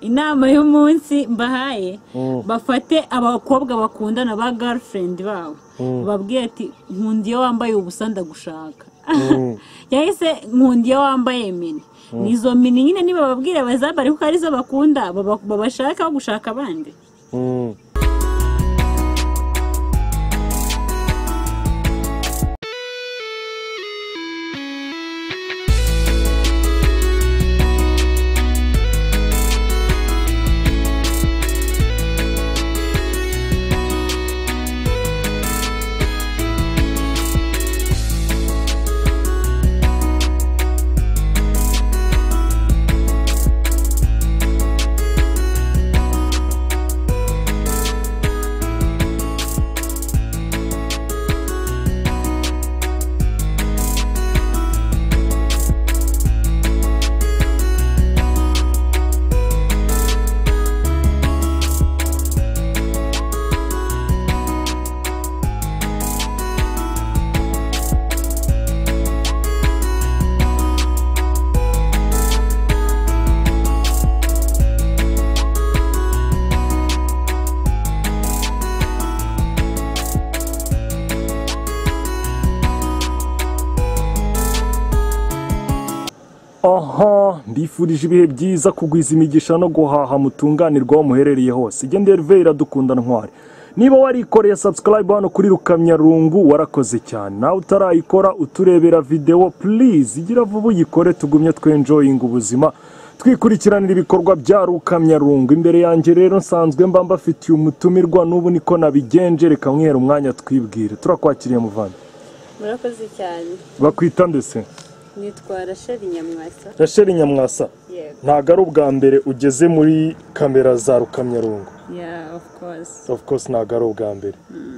Inama y'umunsi mbahaye, bafate abakobwa bakundana ba girlfriend babo, babwiye ati nkunda iyo wambaye ubusa ndagushaka, yahise nkunda iyo wambaye mini. Nizo mini nyine niba babwire bazambare kuko arizo bakunda, babashaka gushaka abandi. Aha, mbifurije ibihe byiza, kugwiza imigisha no guhaha mutunganirwa aho muherereye hose. Igende Herve Iradukunda Ntwari. Niba warikoreye subscribe hano kuri Rukamyarungu warakoze cyane. Nawe utarayikora uturebera video, please igira vuba uyikore, tugumye twenjoying ubuzima, twikurikiranira ibikorwa bya Rukamyarungu. Imbere yanjye rero nsanzwe mba mbafitiye umutumirwa, n'ubu niko nabigenje, reka mwihera umwanya twibwire. Turakwakiriye muvandi. Murakoze cyane. Bakwita ndetse? Nitwa Rachel Nyamwasa. Rachel Nyamwasa. Yego. Ntago ari ubwa mbere ugeze muri kamera za Rukamyarungu. Yeah, of course. Of course ntago ari ubwa mbere.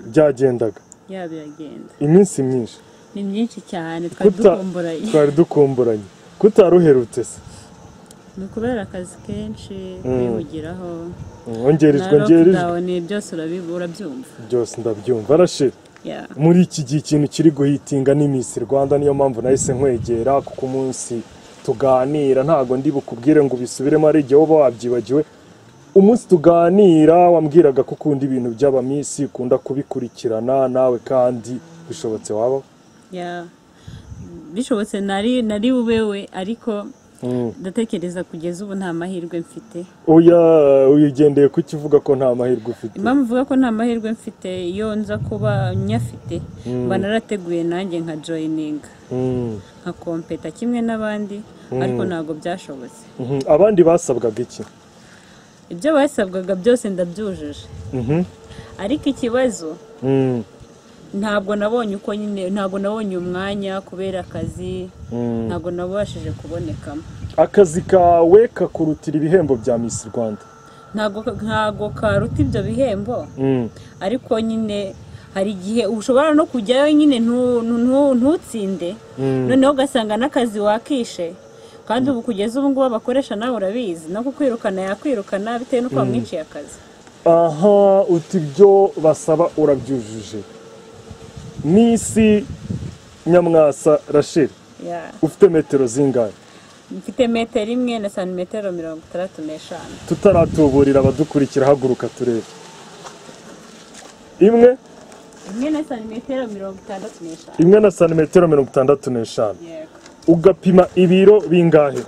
Byagendaga. Yeah, biragenda. Iminsi myinshi. Ni myinshi cyane, twari dukumburanye. Twari dukumburanye. Kutaruherutse se? Ni kubera akazi kenshi kwihugiraho. Ongerijwe. Ni byose urabyumva. Byose ndabyumva Rachel. Yeah. Muri iki gihe ikintu kiri guhitinga ni Miss Rwanda, niyo mpamvu nahise nkwegera kuko umunsi tuganira ntago ndi bukubwire ngo ubisubiremo, ari igihe uba wabyibagiwe. Umunsi tuganira wambwiraga ko ukunda ibintu by'aba Miss, ukunda kubikurikirana nawe, kandi bishobotse waba? Yeah. Bishobotse nari ubewe, ariko ndatekereza kugeza ubu nta mahirwe mfite. Oya, uyigendeye kukivuga ko nta mahirwe ufite. Impamvu mvuga ko nta mahirwe mfite, iyo nza kuba nyafite mba narateguye nanjye nka joining, nka kompeta kimwe n'abandi, ariko ntago byashobotse. Abandi basabwaga iki? Ibyo basabwaga byose ndabyujuje. Ariko ikibazo ntabwo nabonye uko nyine, ntabwo nabonye umwanya kubera akazi, ntabwo nabashije kubonekamo. Akazi kawe kakurutira ibihembo bya Miss Rwanda? Ntabwo karuta ibyo bihembo, ariko nyine hari igihe ushobora no kujyayo nyine ntutsinde, noneho ugasanga n'akazi wakishe. Kandi ubu kugeza ubu ngubu abakoresha nawe urabizi, no kukwirukana yakwirukana bitewe n'uko wamwiciye akazi. Aha, uti ibyo basaba urabyujuje. Miss Nyamwasa Rachel, ufite metero zingahe? Mfite metero 1 na santimetero 65. Tutaratuburira abadukurikira, haguruka turebe. Imwe na santimetero 65. Imwe na santimetero 65. Yego. Ugapima ibiro bingahe?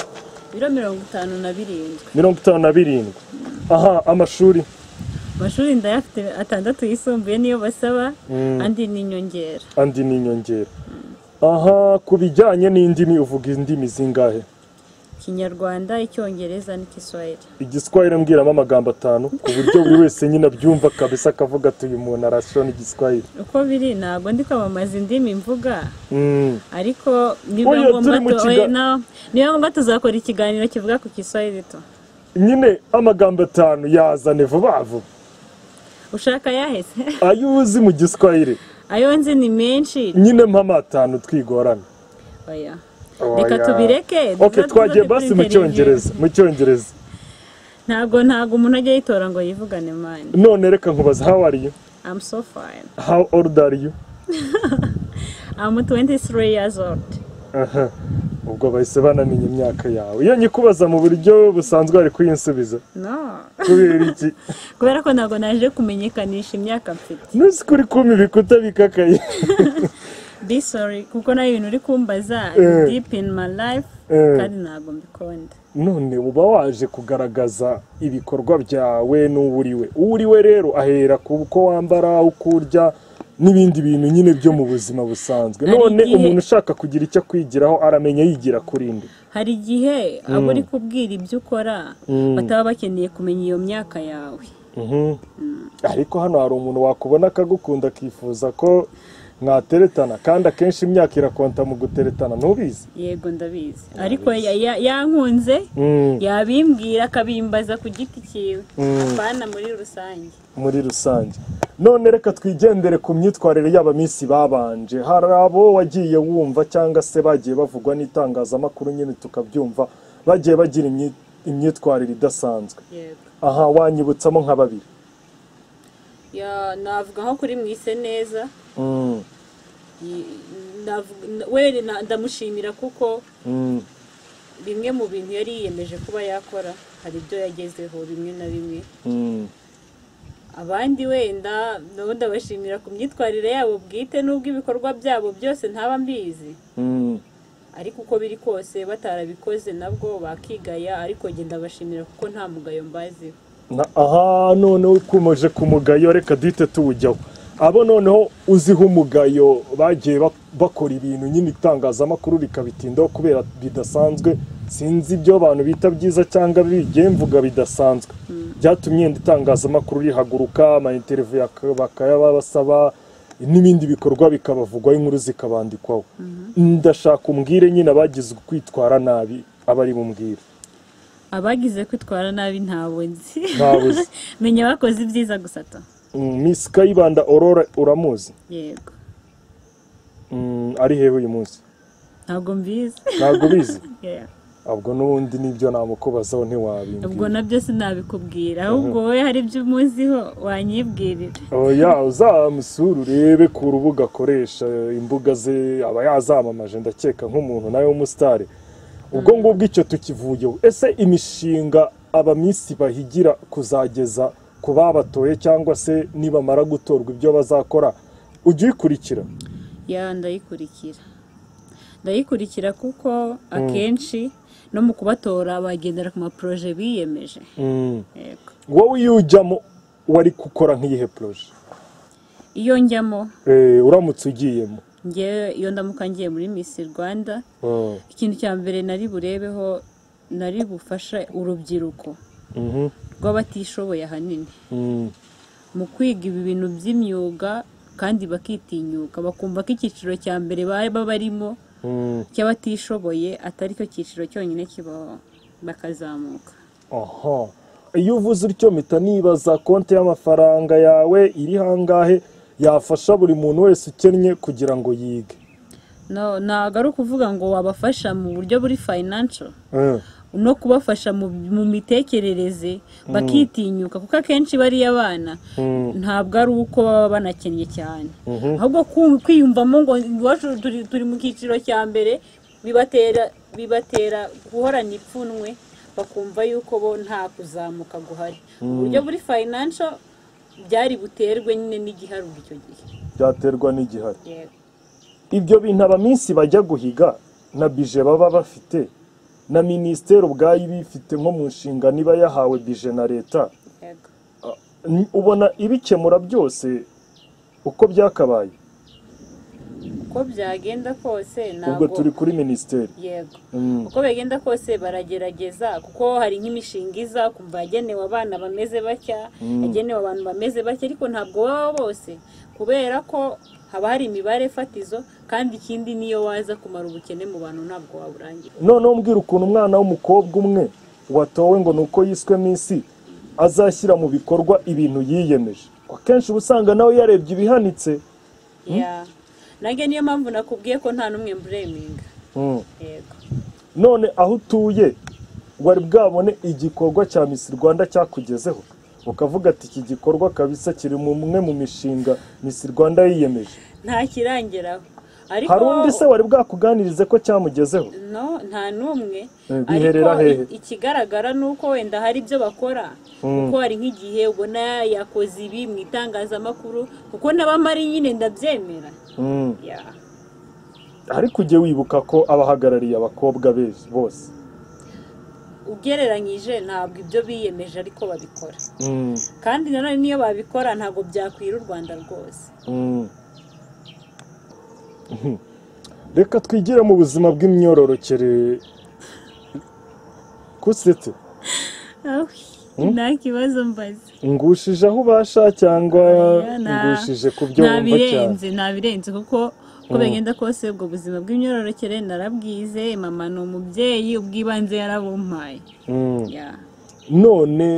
Ibiro 57. 57. Aha, amashuri? Amashuri ndayafite 6 yisumbuye niyo basaba, andi ni inyongera. Andi ni inyongera. Aha, kubijyanye n'indimi uvuga indimi zingahe? Kinyarwanda, Icyongereza n'Igiswahili. Igiswahili mbwiramo amagambo 5 ku buryo buri wese nyine abyumva kabisa akavuga ati uyu muntu arashona Igiswahili. Uko biri ntabwo ndi kwamamaza indimi mvuga. Ariko niba ngombwa tuzakora ikiganiro kivuga ku Kiswahili to. Nyine amagambo 5 yazane vuba vuba. Ushaka yahese? Ayo uzi mu Giswahili. Ayo nzi ni menshi. Nyine mpama 5 twigorana. Oya. Reka tubireke. Okay, twagiye basi mu Cyongereza, mu Cyongereza. Ntago umuntu ajya yitora ngo yivugane mani. None reka nkubaza, how are you? I'm so fine. How old are you? I'm 23 years old. Aha, ubwo bahise banamenya imyaka yawe. Iyo nyikubaza mu buryo busanzwe ari kuyinsubiza. No. Kubera iki? Kubera ko ntabwo naje kumenyekanisha imyaka mfite. Nuzi kuri kuma ibikuta bikakaye. Be sorry kuko nayo ibintu uri kumbaza deep in my life kandi ntabwo mbikunda. None uba waje kugaragaza ibikorwa byawe n'uwuriwe. Uwuriwe rero ahera ku uko wambara, uko urya n'ibindi bintu nyine byo mu buzima busanzwe. None umuntu ushaka kugira icyo kwigiraho aramenya yigira kuri nde? Hari igihe abo uri kubwira ibyo ukora bataba bakeneye kumenya iyo myaka yawe. Ariko hano hari umuntu wakubona akagukunda akifuza ko mwateretana, kandi akenshi imyaka irakonta mu guteretana, ntubizi? Yego ndabizi, ariko yankunze yabimbwira akabimbaza ku giti cyiwe, apana muri rusange. Muri rusange. None reka twigendere ku myitwarire y'aba Miss babanje. Hari abo wagiye wumva cyangwa se bagiye bavugwa n'itangazamakuru nyine tukabyumva, bagiye bagira imyitwarire idasanzwe. Yego. Aha wanyibutsamo nka babiri. Ya, navuga nko kuri Mwise Neza. We ndamushimira kuko bimwe mu bintu yari yiyemeje kuba yakora hari ibyo yagezeho bimwe na bimwe. Abandi wenda nabo ndabashimira ku myitwarire yabo bwite n'ubwo ibikorwa byabo byose ntaba mbizi, ariko uko biri kose batarabikoze nabwo bakigaya, ariko njye ndabashimira kuko nta mugayo mbaziho. Aha noneho ukomeje ku mugayo, reka duhite tuwujyaho. Abo noneho uziho umugayo bagiye bakora ibintu nyine itangazamakuru rikabitindaho kubera bidasanzwe, sinzi ibyo abantu bita byiza cyangwa bigiye mvuga bidasanzwe, byatumye itangazamakuru rihaguruka, ama interview bakayabasaba n'ibindi bikorwa bikabavugwaho, inkuru zikabandikwaho. Ndashaka umbwire nyine abagize kwitwara nabi abari bumbwire. Abagize kwitwara nabi ntabwo nzi. Menya bakoze ibyiza gusa to. Miss Kayibanda Aurore uramuzi? Yego. Ari hehe uyu munsi? Ntabwo mbizi. Ntabwo bizi? Yeah. Ubwo n'ubundi nibyo namukubazaho ntiwabimbwira. Ubwo nabyo sinabikubwira, ahubwo wowe hari ibyo umuziho wanyibwirira. Oya, uzamusura urebe ku rubuga akoresha, imbuga ze aba yazamamaje ndakeka nk'umuntu nawe w'umusitari. Ubwo ngubwo icyo tukivuyeho. Ese imishinga aba Miss bahigira kuzageza ku babatoye cyangwa se nibamara gutorwa ibyo bazakora, ujya uyikurikira? Ya, ndayikurikira. Ndayikurikira kuko akenshi no mu kubatora bagendera ku ma projet biyemeje. Yego. Wowe iyo ujyamo wari gukora nk'iyihe projet? Iyo njyamo uramutse ugiyemo? Ngewe iyo ndamuka ngiye muri Miss Rwanda, ikintu cya mbere nari burebeho, nari bufasha urubyiruko rw'abatishoboye ahanini mu kwiga ibi bintu by'imyuga, kandi bakitinyuka bakumva ko icyiciro cya mbere baba barimo cy'abatishoboye atari cyo cyiciro cyonyine kibaho, bakazamuka. Aha, iyo uvuze utyo mpita nibaza konti y'amafaranga yawe iri hangahe yafasha buri muntu wese ukennye kugira ngo yige? No, ntabwo ari ukuvuga ngo wabafasha mu buryo buri financial, no kubafasha mu mitekerereze bakitinyuka, kuko akenshi bariya bana ntabwo ari uko baba banakennye cyane, ahubwo kwiyumvamo ngo iwacu turi mu cyiciro cya mbere bibatera guhorana ipfunwe, bakumva yuko bo nta kuzamuka guhari. Uburyo buri financial byari buterwe nyine n'igihari icyo gihe. Byaterwa n'igihari. Ibyo bintu aba Miss bajya guhiga na bije baba bafite, na minisiteri ubwayo ibifite nko mu nshingano iba yahawe bije na leta, ubona ibikemura byose uko byakabaye? Uko byagenda kose ntabwo, ubwo turi kuri minisiteri. Yego. Uko byagenda kose baragerageza, kuko hari nk'imishinga iza kumva yagenewe abana bameze batya, yagenewe abantu bameze batya, ariko ntabwo baba bose, kubera ko haba hari imibare fatizo, kandi ikindi niyo waza kumara ubukene mu bantu ntabwo waburangira. Noneho mbwira ukuntu umwana w'umukobwa umwe watowe ngo nuko yiswe Miss azashyira mu bikorwa ibintu yiyemeje. Akenshi ubusanga nawe yarebye ibihanitse. Nange niyo mpamvu nakubwiye ko nta n'umwe mbreminga. Yego. None aho utuye wari bwabone igikorwa cya Miss Rwanda cyakugezeho ukavuga ati iki gikorwa kabisa kiri mu mwe mu mishinga Miss Rwanda yiyemeje? Nta kirangeraho. Ariko Hari undi se wari bwakuganirize ko cyamugezeho? No, nta n'umwe. Biherera hehe? Ikigaragara ni uko wenda hari ibyo bakora, kuko hari nk'igihe ubona yakoze ibi mu itangazamakuru, kuko n'abamari nyine ndabyemera. Ariko ujye wibuka ko abahagarariye abakobwa bose ugereranyije ntabwo ibyo biyemeje ariko babikora. Kandi nanone niyo babikora ntabwo byakwira u Rwanda rwose. Reka twigire mu buzima bw'imyororokere. Kusetse nta kibazo mbaze. Ngushije aho ubasha cyangwa ngushije ku byo wumva cyane? Ntabirenze kuko uko bigenda kose ubwo buzima bw'imyororokere narabwize, mama ni umubyeyi ubwibanze yarabumpaye. None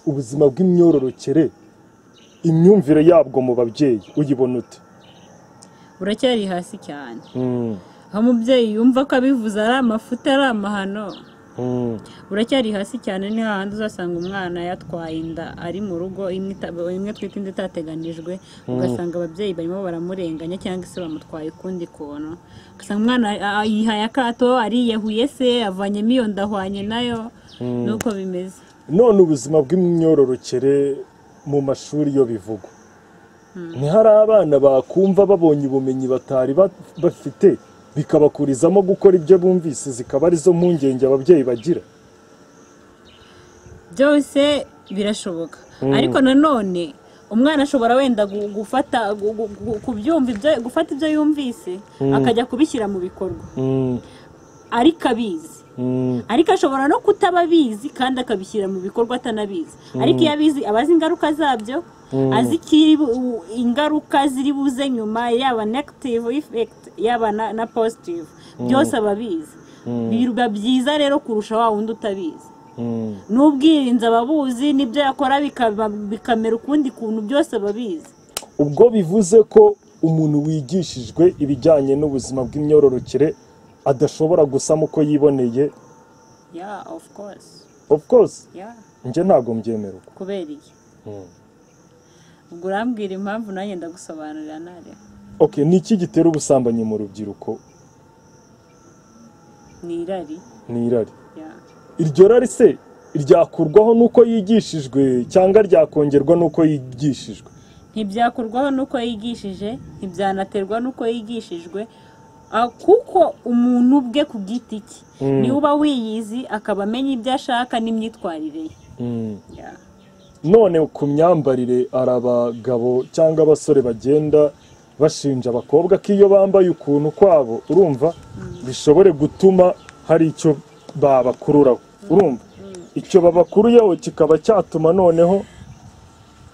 ubuzima bw'imyororokere imyumvire yabwo mu babyeyi uyibona ute? Buracyari hasi cyane. Aho umubyeyi yumva ko abivuze ari amafuta ari amahano. Buracyari hasi cyane, ni hahandi uzasanga umwana yatwaye inda ari mu rugo, imwe twita inda itateganijwe, ugasanga ababyeyi barimo baramurenganya cyangwa se bamutwaye ukundi kuntu, ugasanga umwana yihaye akato, ariyahuye se, avanyemo iyo nda ahwanye nayo, nuko bimeze. None ubuzima bw'imyororokere mu mashuri yo bivugwa, ntihari abana bakumva babonye ubumenyi batari bafite bikabakurizamo gukora ibyo bumvise, zikaba arizo mpungenge ababyeyi bagira? Byose birashoboka, ariko nanone umwana ashobora wenda gufata kubyumva ibyo, gufata ibyo yumvise akajya kubishyira mu bikorwa ariko abizi. Ariko ashobora no kutaba abizi kandi akabishyira mu bikorwa atanabizi. Ariko iyo abizi aba azi ingaruka zabyo, azi ingaruka ziri buze nyuma, yaba negative effect yaba na positive, byose aba abizi. Biba byiza rero kurusha wa wundi utabizi. N'ubwirinzi ababuzi n'ibyo yakora bikamera ukundi kuntu, byose ababizi. Ubwo bivuze ko umuntu wigishijwe ibijyanye n'ubuzima bw'imyororokere adashobora gusama uko yiboneye? Yeah, of course. Of course? Yeah. Nje ntabwo mbyemera uko. Kubera iki? Ubwo urambwira impamvu nanjye ndagusobanurira nare. Okay, ni iki gitera ubusambanyi mu rubyiruko? Ni irari. Ni irari. Yeah. Iryo rari se ryakurwaho nuko yigishijwe cyangwa ryakongerwa nuko yigishijwe? Ntibyakurwaho nuko yigishije, ntibyanaterwa nuko yigishijwe, kuko umuntu ubwe ku giti cye niwe uba wiyizi akaba amenya ibyo ashaka n'imyitwarire ye. None ku myambarire ari abagabo cyangwa abasore bagenda bashinja abakobwa ko iyo bambaye ukuntu kwabo, urumva, bishobore gutuma hari icyo babakururaho, urumva, icyo babakuruyeho kikaba cyatuma noneho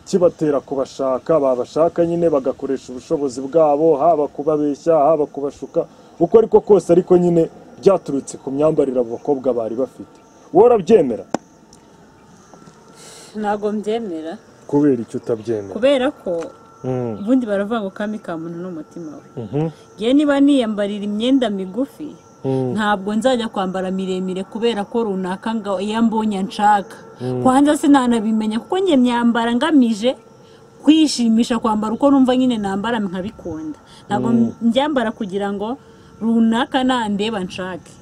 kibatera kubashaka, babashaka nyine bagakoresha ubushobozi bwabo, haba kubabeshya, haba kubashuka, uko ariko kose, ariko nyine byaturutse ku myambarire abo bakobwa bari bafite. Wowe urabyemera? Ntabwo mbyemera. Kubera icyo utabyemera? Kubera ko ubundi baravuga ngo kami ka muntu n'umutima we. Ngewe niba niyambarira imyenda migufi, ntabwo nzajya kwambara miremire kubera ko runaka ngo iyo mbonye nshaka. Kwanza sinanabimenya kuko njye myambara ngamije kwishimisha, kwambara uko numva nyine nambara nkabikunda. Ntabwo mbyambara kugira ngo runaka nandeba nshake.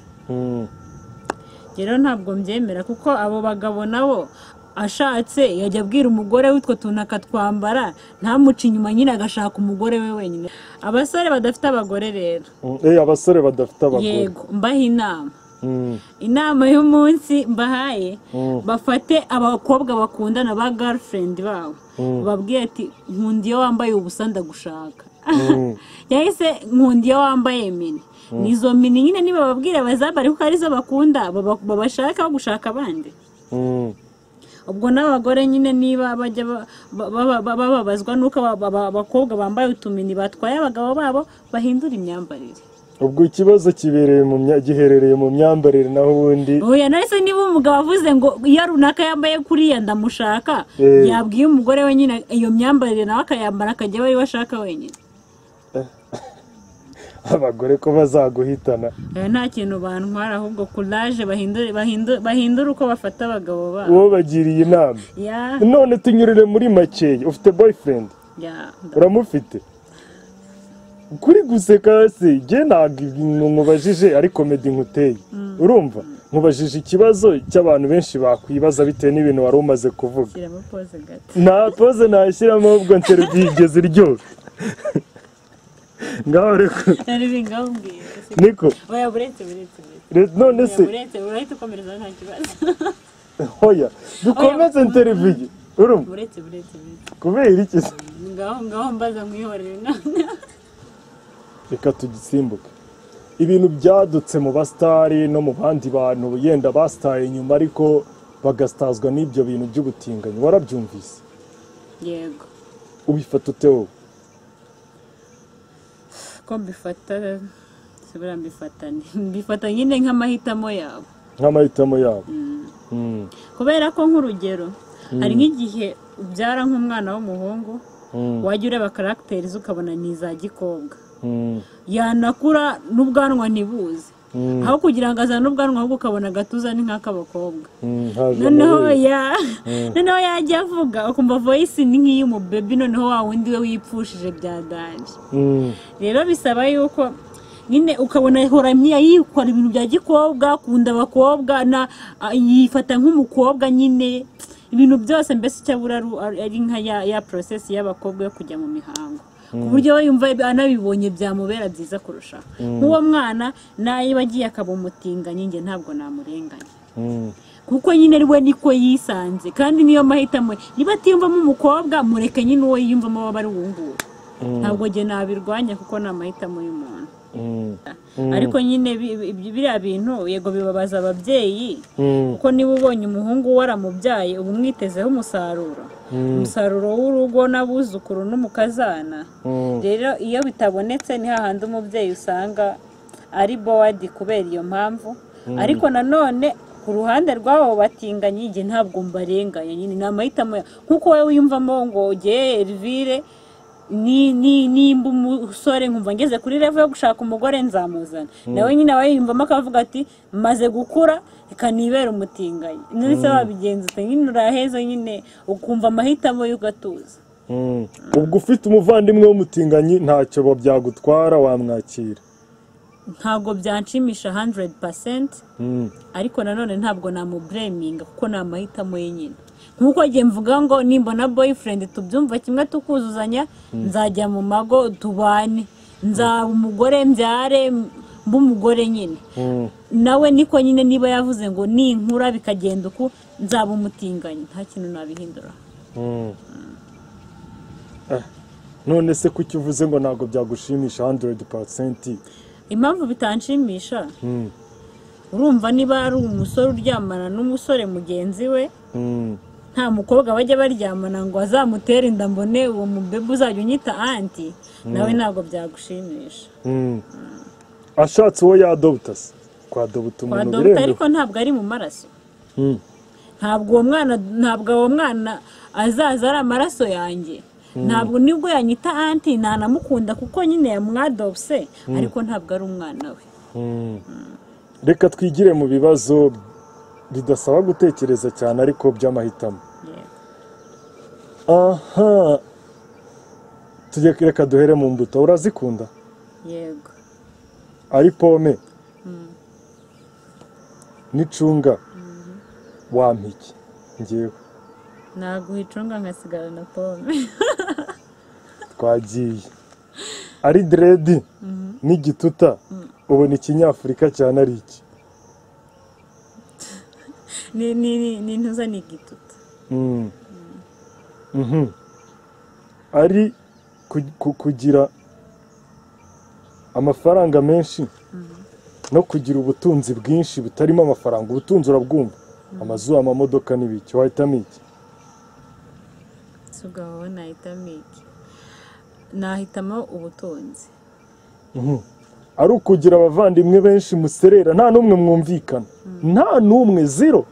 Rero ntabwo mbyemera kuko abo bagabo nabo ashatse yajya abwira umugore witwa tuntu akatwambara, ntamuce inyuma nyine agashaka umugore we wenyine. Abasore badafite abagore rero. Abasore badafite abagore. Yego, mbaha inama. Inama y'umunsi mbahaye, bafate abakobwa bakundana ba girlfriend babo, bababwire ati nkunda iyo wambaye ubusa ndagushaka. Yahise nkunda iyo wambaye mini. Nizo mini nyine niba bababwira bazambare kuko arizo bakunda, babashaka gushaka abandi. Ubwo n'abagore nyine niba bajya bababazwa nuko abakobwa bambaye utumini batwaye abagabo babo, bahindura imyambarire. Ubwo ikibazo kibereye mu giherereye mu myambarire, naho ubundi oya. Nahise niba umugabo avuze ngo iyo runaka yambaye kuriya ndamushaka, yabwiye umugore we nyine iyo myambarire nawe akayambara akajya aba ariwe ashaka wenyine. Abagore ko bazaguhitana. Nta kintu bantwara, ahubwo courage, bahindure uko bafata abagabo babo. Wowe bagiriye inama. None tunyurire muri makeya, ufite boyfriend? Uramufite? Kuri guseka se njye ntabwo nkubajije ari comedy nkuteye. Urumva nkubajije ikibazo cy'abantu benshi bakwibaza bitewe n'ibintu wari umaze kuvuga. Shyiramo pause gato. Nta pause nashyiramo ahubwo interview igeze iryoha. Ngaho reko. Niko. Oya buretse. None se buretse urahita ukomereza nta kibazo. Oya dukomeze interview. Urumva? Buretse. Kubera iki? Ngaho mbaza mwihorere none. Reka tugisimbuke. Ibintu byadutse mu basitari no mu bandi bantu yenda basitaye inyuma ariko bagastazwa n'ibyo bintu by'ubutinganyi, warabyumvise? Yego. Ubifata ute wowe? Ko mbifata sibura mbifata nyine nk'amahitamo yabo. Nk'amahitamo yabo. Kubera ko nk'urugero hari nk'igihe ubyara nk'umwana w'umuhungu wajya ureba karagiteri ze ukabona ni iza gikobwa. Yanakura n'ubwanwa ntibuze, aho kugira ngo azane ubwanwa ahubwo ukabona agatuza ni nk'ak'abakobwa. Noneho yajya avuga ukumva voice ni nk'iy'umubebi, noneho wa wundi we wipfushije bya danje. Rero bisaba yuko nyine ukabona ahora yikora ibintu bya gikobwa, akunda abakobwa, yifata nk'umukobwa nyine, ibintu byose mbese icyabura ari nka ya process y'abakobwa yo kujya mu mihango. Ku buryo we yumva anabibonye byamubera byiza kurushaho. Nk'uwo mwana nayo agiye akaba umutinganyi njye ntabwo namurenganya. Kuko nyine we niko yisanze kandi niyo mahitamo. Niba atiyumvamo umukobwa mureke nyine uwo yiyumvamo waba ari uwo nguwo. Ntabwo njye nabirwanya kuko ni amahitamo y'umuntu. Ariko nyine biriya bintu yego bibabaza ababyeyi, kuko niba ubonye umuhungu waramubyaye uba umwitezeho umusaruro. Umusaruro w'urugo n'abuzukuru n'umukazana. Rero iyo bitabonetse ni hahandi umubyeyi usanga ari bored kubera iyo mpamvu. Ariko nanone ku ruhande rw'abo batinganyi njye ntabwo mbarenganya nyine, ni amahitamo. Nkuko wowe wiyumvamo ngo ugeye Elvire nimba umusore nkumva ngeze kuri level yo gushaka umugore nzamuzana, nawe nyine aba yiyumvamo akavuga ati maze gukura reka nibere umutinganyi. None wabigenza ute? Nyine uraheza nyine ukumva amahitamo y'ugatuza. Ubwo ufite umuvandimwe w'umutinganyi ntacyo byagutwara wamwakira? Ntabwo byanshimisha 100%, ariko nanone ntabwo namublaminga kuko ni amahitamo ye nyine. Nkuko njye mvuga ngo nimbona boyfriend tubyumva kimwe tukuzuzanya, nzajya mu mago tubane, nzaba umugore mbyare mbe umugore nyine. Nawe niko nyine niba yavuze ngo ninkura bikagenda uku nzaba umutinganyi, nta kintu nabihindura. None se kuki uvuze ngo ntabwo byagushimisha 100%? Impamvu bitanshimisha, urumva niba ari umusore uryamana n'umusore mugenzi we, nta mukobwa bajya baryamana ngo azamutere inda mbone uwo mubebe uzajya unyita anti, nawe ntabwo byagushimisha. Ashatse uwo yadopta se? Kwadopta umuntu biremewe ariko ntabwo ari mu maraso. Ntabwo uwo mwana azaza ari amaraso yanjye. Ntabwo nibwo yanyita anti ntanamukunda kuko nyine yamwadopse, ariko ntabwo ari umwana we. Reka twigire mu bibazo bidasaba gutekereza cyane ariko by'amahitamo. Aha, tujye reka duhere mu mbuto. Urazikunda? Yego. Ari pome n'icunga wampa iki? Njyewe naguha icunga nkasigara na pome. Twagiye. Ari dread n'igituta ubona ikinyafurika cyane ari iki? Ni ntuza ni igituta. Ari kugira amafaranga menshi no kugira ubutunzi bwinshi butarimo amafaranga. Ubutunzi urabwumva, amazu, amamodoka n'ibiki, wahitamo iki? Sugabo nahitamo iki? Nahitamo ubutunzi. Ari ukugira abavandimwe benshi muserera nta n'umwe mwumvikana, nta n'umwe, zero,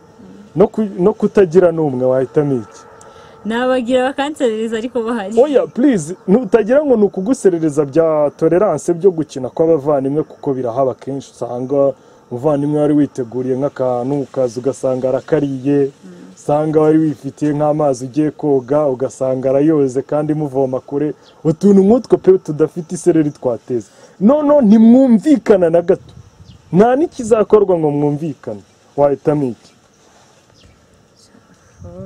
no kutagira n'umwe, wahitamo iki? Nabagira bakanserereza ariko bahari. Oya please, nutagira ngo ni ukuguserereza bya tolerance byo gukina kw'abavandimwe, kuko birahaba kenshi usanga umuvandimwe wari witeguriye nk'akantu ukaza ugasanga arakariye, Usanga wari wifitiye nk'amazi ugiye koga ugasanga arayoze kandi muvoma kure, utuntu nk'utwo pe tudafite isereri twateza. None ntimwumvikana na gato, nta n'ikizakorwa ngo mwumvikane, wahitamo iki?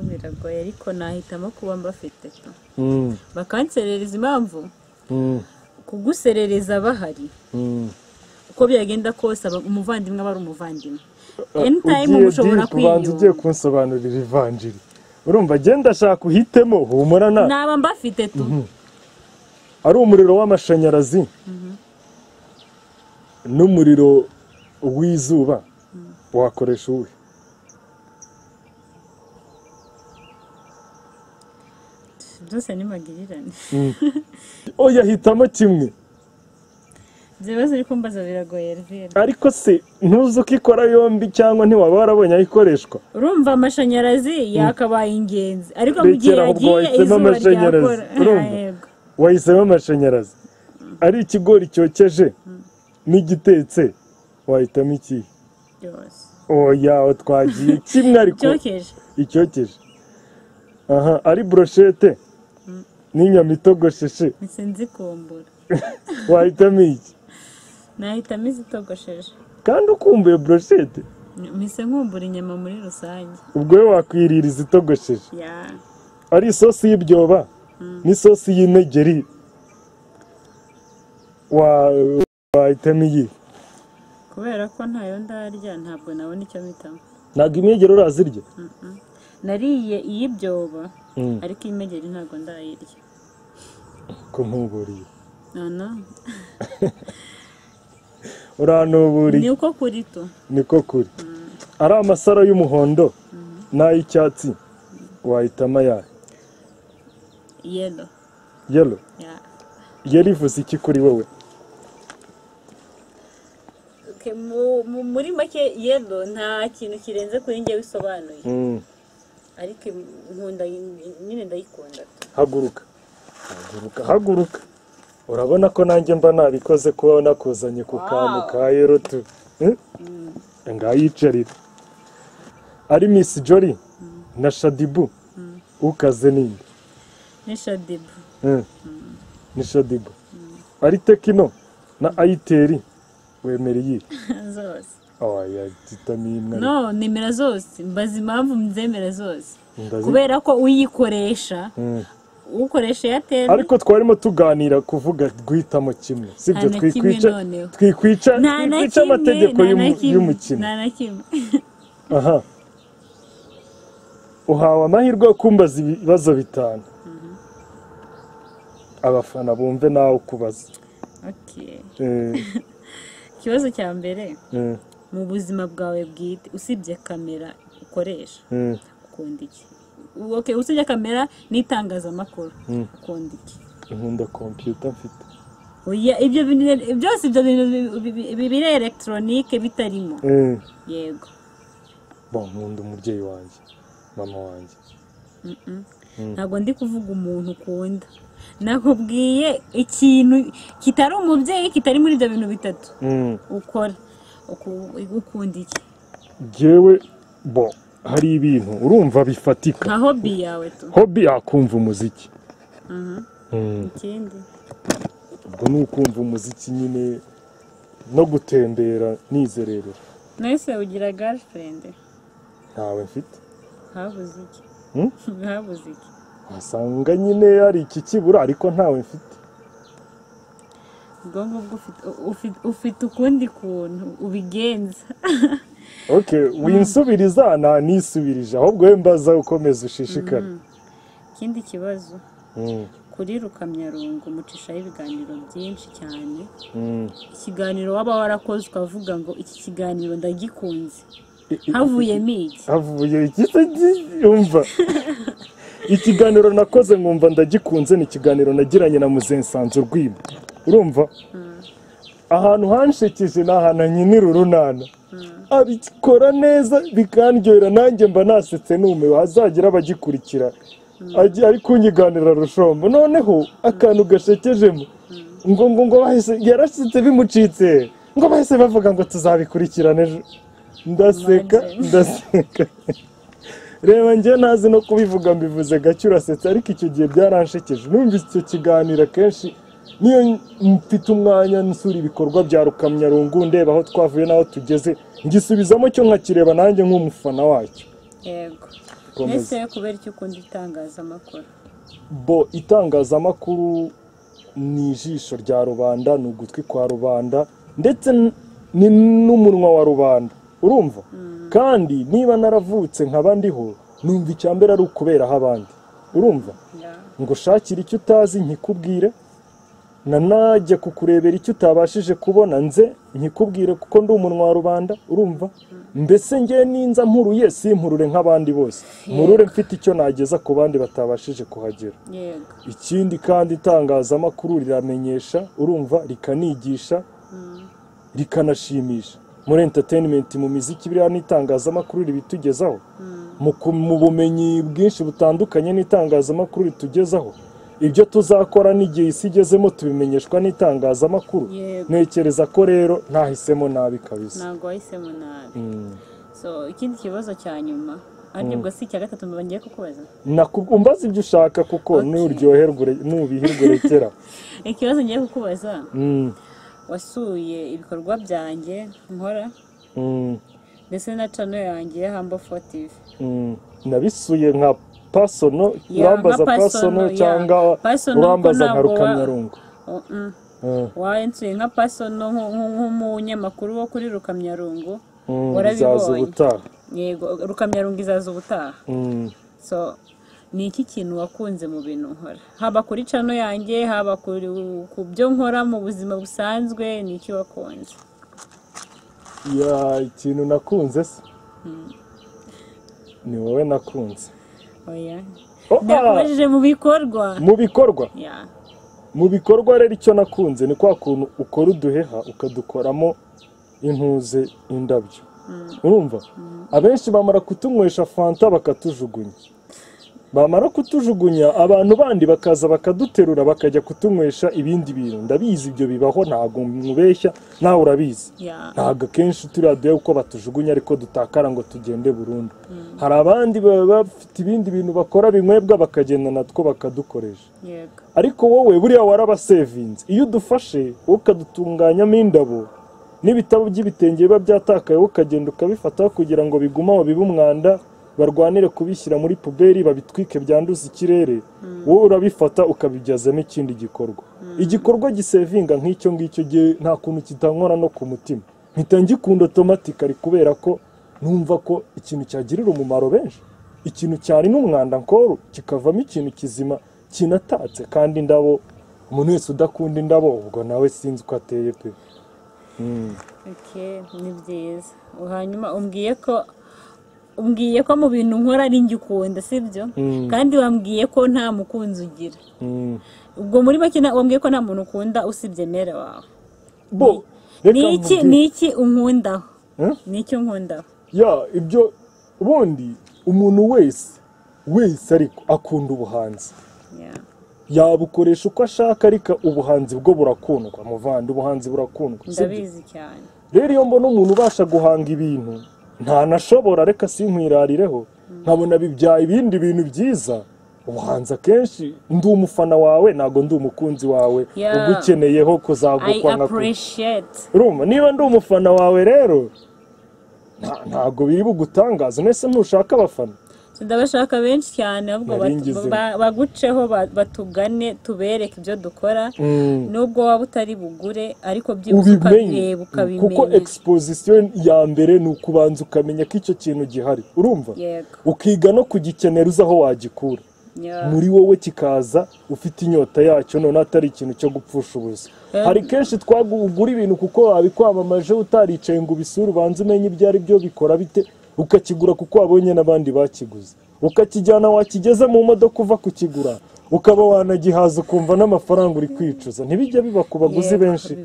Biragoye ariko nahitamo kuba mbafite bakanserereza. Impamvu kuguserereza bahari, uko byagenda kose umuvandimwe aba ari umuvandimwe. Anytime ushobora kwiyunga. Ugiye kunsobanurira ivanjiri, urumva genda ashaka uhitemo, humura na naba mbafite tu. Ari umuriro w'amashanyarazi n'umuriro w'izuba, wakoresha uwuhe? Byose ni magirirane. Oya, hitamo kimwe. Ibibazo uri kumbaza biragoye Elvira. Ariko se ntuzi uko ikora yombi cyangwa ntiwaba warabonye aho ikoreshwa? Urumva amashanyarazi yakabaye ingenzi, ariko mu gihe yagiye izuba ryakora. Wahisemo amashanyarazi. Ari ikigori cyokeje n'igitetse, wahitamo iki? Byose. Oya, twagiye kimwe ariko. Icyokeje. Icyokeje. Aha, ari brochette n'inyama itogosheshe. Sinzikumbura. Wahitamo iki? Nahitamo izitogosheje. Kandi ukumbuye brochette? Mpise nkumbura inyama muri rusange. Ubwo we wakwirira izitogosheje. Ari isosi y'ibyoba n'isosi y'inegeri, wahitamo iyi? Kubera ko ntayo ndarya ntabwo nabona icyo mpitamo. Ntabwo imegeri urazirya? Nariye iy'ibyoba ariko imegeri ntabwo ndayirya. Ko ntuburiye? No. Uranuburiye. Ni uko kuri to. Niko kuri. Ari amasaro y'umuhondo n'ay'icyatsi, wahitamo ayahe? Yellow. Yellow? Yeah. Yellow ivuze iki kuri wowe? Okay, muri make yellow nta kintu kirenze kuri njye bisobanuye. Ariko nkunda nyine ndayikunda. Haguruka. Haguruka, haguruka. Urabona ko nanjye mba nabikoze kuba nakuzanye ku kantu ka yellow tu. Ngayicarira. Ari Miss Jolly na Shadibu, ukaze ninde? Ni Shadibu. Ni Shadibu. Ari Tekino na Airtel, wemera iyi? Zose. Oya, titamimwe. No, nemera zose. Mbaza impamvu nzemera zose. Kubera ko uyikoresha, ukoresha Airtel. Ariko twarimo tuganira kuvuga guhitamo kimwe, sibyo? Twikwica amategeko y'umukino. Nta na kimwe. Aha. Uhawe amahirwe yo kumbaza ibibazo 5. Abafana bumve nawe ukubaza. Okay. Ikibazo cya mbere, mu buzima bwawe bwite usibye kamera ukoresha, ukunda iki? Okay, usibye kamera n'itangazamakuru, ukunda iki? Nkunda computer mfite. Oya, ibyo bintu byose, ibyo bintu biri electronique bitarimo. Yego. Bon, nkunda umubyeyi wanjye, mama wanjye. Ntabwo ndi kuvuga umuntu ukunda. Nakubwiye ikintu kitari umubyeyi, kitari muri ibyo bintu bitatu. Ukora ukunda iki? Jewe bo hari ibintu urumva bifatika. Nka hobby yawe tu. Hobby yakumva umuziki. Ikindi ubwo ni ukumva umuziki nyine no gutembera nizererera. Nese ugira girlfriend? Ntawe mfite. Habuze iki? Habuze iki? Wasanga nyine ari iki kibura ariko ntawe mfite. Ubwo ngubwo ufite ukundi kuntu ubigenza. Okay, winsubiriza na nisubirije ahubwo we mbaza ukomeza ushishikare. Ikindi kibazo. Kuri Rukamyarungu mucishaho ibiganiro byinshi cyane. Ikiganiro waba warakoze ukavuga ngo iki kiganiro ndagikunze. Havuyemo iki? Havuye iki se umva. Ikiganiro nakoze nkumva ndagikunze ni ikiganiro nagiranye na Muzehe Nsanzurwimo. Urumva? Ahantu hanshekeje ni ahantu nkinira urunana. Abikora neza bikandyohera nanjye mba nasetse numiwe, hazagira abagikurikira. Ari kunyiganira rushombo. Noneho akantu gashekejemo ngo ngo ngo bahise yarasitse bimucitse, ngo bahise bavuga ngo tuzabikurikirana ejo. Ndaseka, ndaseka. Reba njye ntazi no kubivuga, mbivuze gake urasetsa, ariko icyo gihe byaranshekeje. Numvise icyo kiganiro kenshi, niyo mfite umwanya nsura ibikorwa bya Rukamyarungu, ndeba aho twavuye n'aho tugeze, ngisubizamo cyo nkakireba nanjye nk'umufana wacyo. Yego. Ese kubera icyo ukunda itangazamakuru? Bo, itangazamakuru ni ijisho rya rubanda, ni ugutwi kwa rubanda, ndetse ni n'umunwa wa rubanda, urumva? Kandi niba naravutse nkaba ndiho, numva icyambere ari ukuberaho abandi, urumva? Ngo shakire icyo utazi nkikubwire, na najya kukurebera icyo utabashije kubona nze nkikubwire, kuko ndi umunwa wa rubanda, urumva? Mbese nge ninza mpuruye simpurure nk'abandi bose, murure mfite icyo nageza ku bandi batabashije kuhagera. Ikindi kandi itangazamakuru riramenyesha, urumva, rikanigisha, rikanashimisha. Muri entertainment, mu miziki, biriya n'itangazamakuru ribitugezaho. Mu bumenyi bwinshi butandukanye n'itangazamakuru ritugezaho. Ibyo tuzakora n'igihe isi igezemo tubimenyeshwa n'itangazamakuru. Ntekereza ko rero ntahisemo nabi kabisa. Ntabwo wahisemo nabi. So ikindi kibazo cya nyuma, aribwo si icya gatatu ngiye kukubaza. Umbaza ibyo ushaka kuko nuryoherwa nubihirwe rekera. Ikibazo ngiye kukubaza, wasuye ibikorwa byanjye nkora ndetse na channel yanjye ya Humble 4 TV. Nabisuye nka personal, urambaza personal cyangwa urambaza nka Rukamyarungu? Wayensuye nka personal nk'umunyamakuru wo kuri Rukamyarungu, warabibonye. Yego, Rukamyarungu izaza ubutaha. So ni iki kintu wakunze mu bintu nkora, haba kuri channel yanjye, haba ku byo nkora mu buzima busanzwe, ni iki wakunze? Ya, ikintu nakunze se ni wowe nakunze. Oya, nakubajije mu bikorwa. Mu bikorwa? Mu bikorwa rero icyo nakunze ni kwa kuntu ukora uduheha ukadukoramo intuze indabyo, urumva? Abenshi bamara kutunywesha fanta bakatujugunya, bamara kutujugunya abantu bandi bakaza bakaduterura bakajya kutunywesha ibindi bintu. Ndabizi ibyo bibaho, ntabwo mubeshya, nawe urabizi. Ntabwo akenshi turiya uko batujugunya ariko dutakara ngo tugende burundu. Hari abandi baba bafite ibindi bintu bakora binywebwa bakagenda natwo bakadukoresha. Ariko wowe buriya warabasevinze, iyo udufashe ukadutunganyamo indabo n'ibitabo by'ibitenge biba byatakaye ukagenda ukabifata kugira ngo bigume aho bibe umwanda, barwanire kubishyira muri puberi babitwike byanduza ikirere, wowe urabifata ukabibyazamo ikindi gikorwa. Igikorwa gisevinga nk'icyo ngicyo nta kuntu kitankora no ku mutima, mpita ngikunda automatically kubera ko numva ko ikintu cyagirira umumaro benshi, ikintu cyari n'umwanda nkoro kikavamo ikintu kizima kinatatse. Kandi indabo, umuntu wese udakunda indabo ubwo nawe sinzi uko ateye pe. Okay, ni byiza. Hanyuma umbwiye ko mu bintu nkora ari njye ukunda, sibyo? Kandi wambwiye ko nta mukunzi ugira. Ubwo muri make wambwiye ko nta muntu ukunda usibye mere wawe. Bo, ni iki unkundaho? Ni iki unkundaho? Ya, ibyo ubundi umuntu wese ariko akunda ubuhanzi. Yabukoresha uko ashaka, ariko ubuhanzi bwo burakundwa, muvandi, ubuhanzi burakundwa. Ndabizi cyane. Rero iyo mbona umuntu ubasha guhanga ibintu ntanashobora, reka sinkwirarireho, nkabona bibyaye ibindi bintu byiza. Ubuhanzi akenshi ndi umufana wawe, ntago ndi umukunzi wawe ugukeneyeho kuzagukwa nka. Urumva, niba ndi umufana wawe rero ntago biri bugutangaza. Nese ntushaka abafana? Ndabashaka benshi cyane, ahubwo baguceho batugane tubereke ibyo dukora, nubwo waba utari bugure ariko byibuze ukabireba ukabimenya. Kuko exposition ya mbere ni ukubanza ukamenya ko icyo kintu gihari, urumva? Ukiga no kugikenera uzi aho wagikura, muri wowe kikaza ufite inyota yacyo, none atari ikintu cyo gupfusha ubusa. Hari kenshi twagugura ibintu kuko wabikwamamaje utaricaye ngo ubisure ubanze umenye ibyo ari byo bikora bite, ukakigura kuko wabonye n'abandi bakiguze, ukakijyana wakigeze mu modoka uva kukigura ukaba wanagihaza ukumva n'amafaranga uri kwicuza. Ntibijya biba ku baguzi benshi,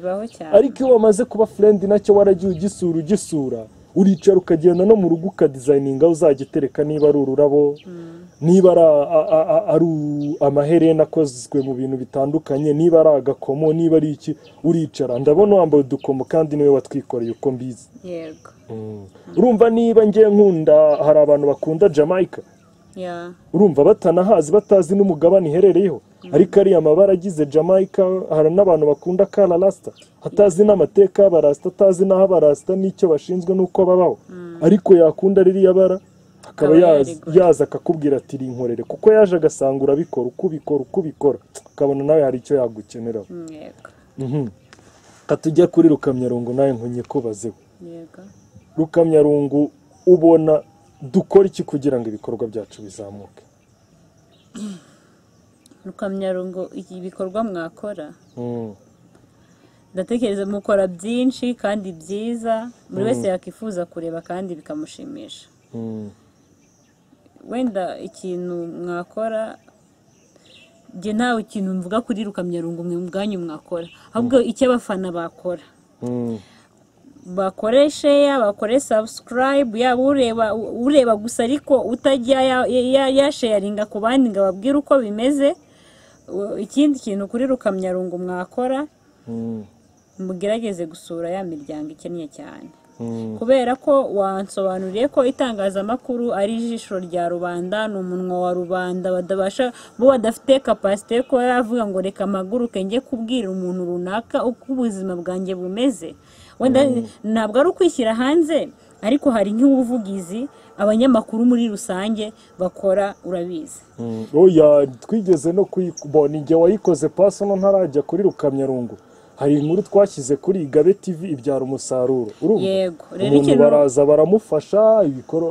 ariko iyo wamaze kuba friend nacyo waragiye ugisura, uricara ukagenda no mu rugo ukadizayininga uzagitereka, niba ari ururabo, Niba ari amaherena akozwe mu bintu bitandukanye, niba ari agakomo, niba ari iki, uricara ndabona wambaye udukomo kandi niwe watwikoreye uko mbizi. Yego. Urumva niba ngiye nkunda, hari abantu bakunda Jamaica, urumva batanahazi, batazi n'umugabane iherereyeho, ariko ari amabara agize Jamaica. Hari n'abantu bakunda kala rasta, atazi n'amateka y'abarasta, atazi n'aho abarasta n'icyo bashinzwe n'uko babaho, ariko yakunda ririya bara akaba yaza akakubwira ati rinkorere, kuko yaje agasanga urabikora uko ubikora uko ubikora, akabona nawe hari icyo yagukeneraho. Katujya kuri Rukamyarungu nawe nkunye kubazeho. Rukamyarungu, ubona dukora iki kugira ngo ibikorwa byacu bizamuke? Rukamyarungu, ibikorwa mwakora, ndatekereza mukora byinshi kandi byiza, buri wese yakifuza kureba kandi bikamushimisha. Wenda ikintu mwakora, njye ntawe ikintu mvuga kuri Rukamyarungu mwe ubwanyu mwakora, ahubwo icyo abafana bakora, bakore share, bakore subscribe, yaba ureba gusa ariko utajya yasharinga ku bandi ngo ababwire uko bimeze. Ikindi kintu kuri Rukamyarungu mwakora, mugerageze gusura ya miryango ikennye cyane, kubera ko wansobanuriye ko itangazamakuru ari ijisho rya rubanda, ni umunwa wa rubanda, badabasha bo badafite capacité ko yaravuga ngo reka mpaguruke njye kubwira umuntu runaka uko ubuzima bwanjye bumeze. Wenda ntabwo ari ukwishyira hanze, ariko hari nk'ubuvugizi abanyamakuru muri rusange bakora, urabizi. Oya, twigeze no kuyibona igihe wayikoze personal ntarajya kuri Rukamyarungu. Hari inkuru twashyize kuri Igabe TV ibyara umusaruro. Urumva? Yego. Umuntu baraza baramufasha,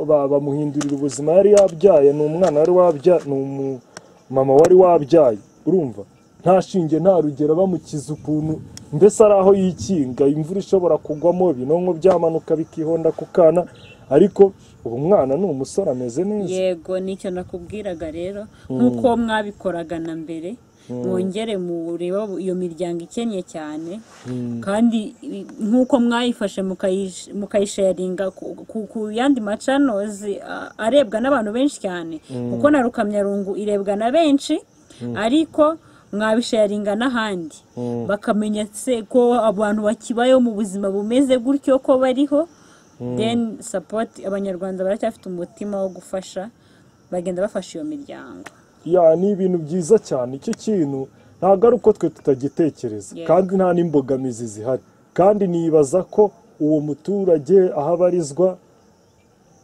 bamuhindurira ubuzima yari yabyaye, ni umwana wari wabyaye, ni umumama wari wabyaye. Urumva? Nta shinge nta rugero, bamukiza ukuntu mbese ari aho yikinga, imvura ishobora kugwamo, ibinonko byamanuka bikihonda ku kana, ariko ubu mwana ni umusore ameze neza. Yego, nicyo nakubwiraga rero, nkuko mwabikoraga na mbere, mwongere mureba iyo miryango ikennye cyane, kandi nkuko mwayifashe mukayisharinga ku yandi machannels arebwa n'abantu benshi cyane, kuko na Rukamyarungu irebwa na benshi, ariko mwabisharinga n'ahandi bakamenya se ko abantu bakibayo mu buzima bumeze gutyo ko bariho. Then support, abanyarwanda baracyafite umutima wo gufasha, bagenda bafasha iyo miryango. Ya, ni ibintu byiza cyane. Icyo kintu ntabwo ari uko twe tutagitekereza, kandi nta n'imbogamizi zihari, kandi nibaza ko uwo muturage aho abarizwa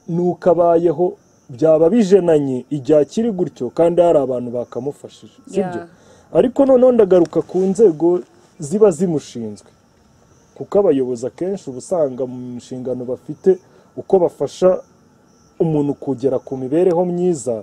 nuko abayeho byaba bijenanye igihe akiri gutyo, kandi hari abantu bakamufashije, sibyo? Ariko noneho ndagaruka ku nzego ziba zimushinzwe, kuko abayobozi akenshi uba usanga mu nshingano bafite uko bafasha umuntu kugera ku mibereho myiza,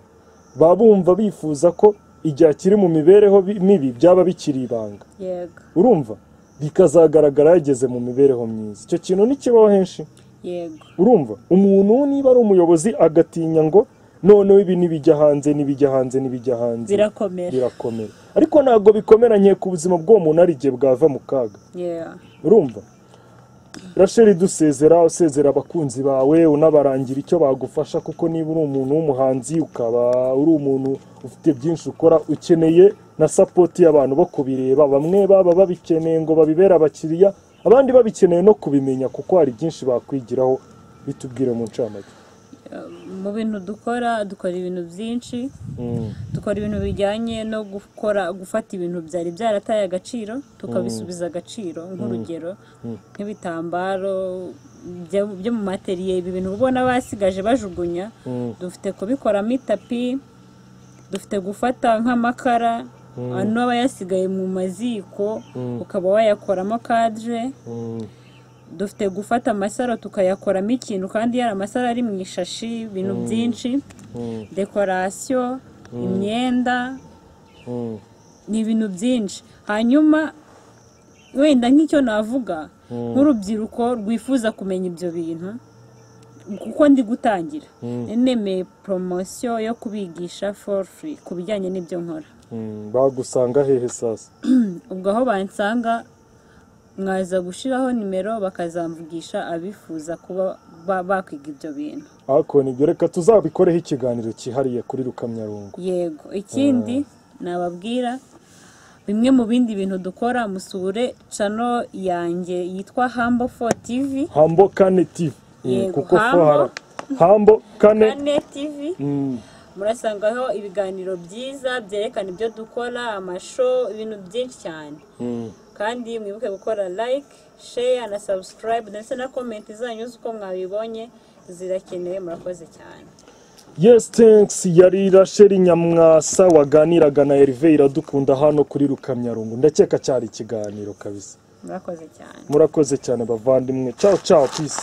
baba bumva bifuza ko igihe akiri mu mibereho mibi byaba bikiri ibanga. Yego. Urumva? Bikazagaragara yageze mu mibereho myiza. Icyo kintu ntikibaho henshi. Yego. Urumva? Umuntu niba ari umuyobozi agatinya ngo noneho ibi nibijya hanze, nibijya hanze, nibijya hanze, birakomera. Birakomera. Ariko ntabwo bikomeranye ku buzima bw'uwo muntu, ari igihe bwava mu kaga. Urumva? Rachel, dusezera, usezera abakunzi bawe, unabarangira icyo bagufasha, kuko niba uri umuntu w'umuhanzi ukaba uri umuntu ufite byinshi ukora, ukeneye na support y'abantu bo kubireba. Bamwe baba babikeneye ngo babibere abakiriya, abandi babikeneye no kubimenya, kuko hari byinshi bakwigiraho. Bitubwire mu ncamake. Mu bintu dukora, dukora ibintu byinshi. Dukora ibintu bijyanye no gukora, gufata ibintu byari byarataye agaciro tukabisubiza agaciro, nk'urugero nk'ibitambaro byo mu materiye, ibi bintu ubona basigaje bajugunya, dufite kubikoramo itapi, dufite gufata nk'amakara ano aba yasigaye mu maziko ukaba wayakoramo cadre, dufite gufata amasaro tukayakoramo ikintu kandi yari amasaro ari mu ishashi, ibintu byinshi, decoration, imyenda, ni ibintu byinshi. Hanyuma wenda nk'icyo navuga nk'urubyiruko rwifuza kumenya ibyo bintu, kuko ndi gutangira nemeye promotion yo kubigisha for free ku bijyanye n'ibyo nkora. Bagusanga hehe sasa? Ubwo aho bansanga Mwaza gushiraho nimero bakazamvugisha abifuza kuba bakwiga ibyo bintu. Ariko nibyo, reka tuzabikoreho ikiganiro cyihariye kuri Rukamyarungu. Yego, ikindi nababwira bimwe mu bindi bintu dukora, musure channel yanjye yitwa Humble 4 TV. Humble Kane TV. Yego, kuko fo Humble Kane TV. Murasangaho ibiganiro byiza byerekana ibyo dukora, amashow, ibintu byinshi cyane. Kandi mwibuke gukora like, share na subscribe ndetse na comment zanyu uko mwabibonye zirakenewe. Murakoze cyane. Yes, thanks. Yari Rachel Nyamwasa waganiraga na Herve Iradukunda hano kuri Rukamyarungu. Ndakeka cyari ikiganiro kabisa. Murakoze cyane. Murakoze cyane bavandimwe. Ciao ciao, peace.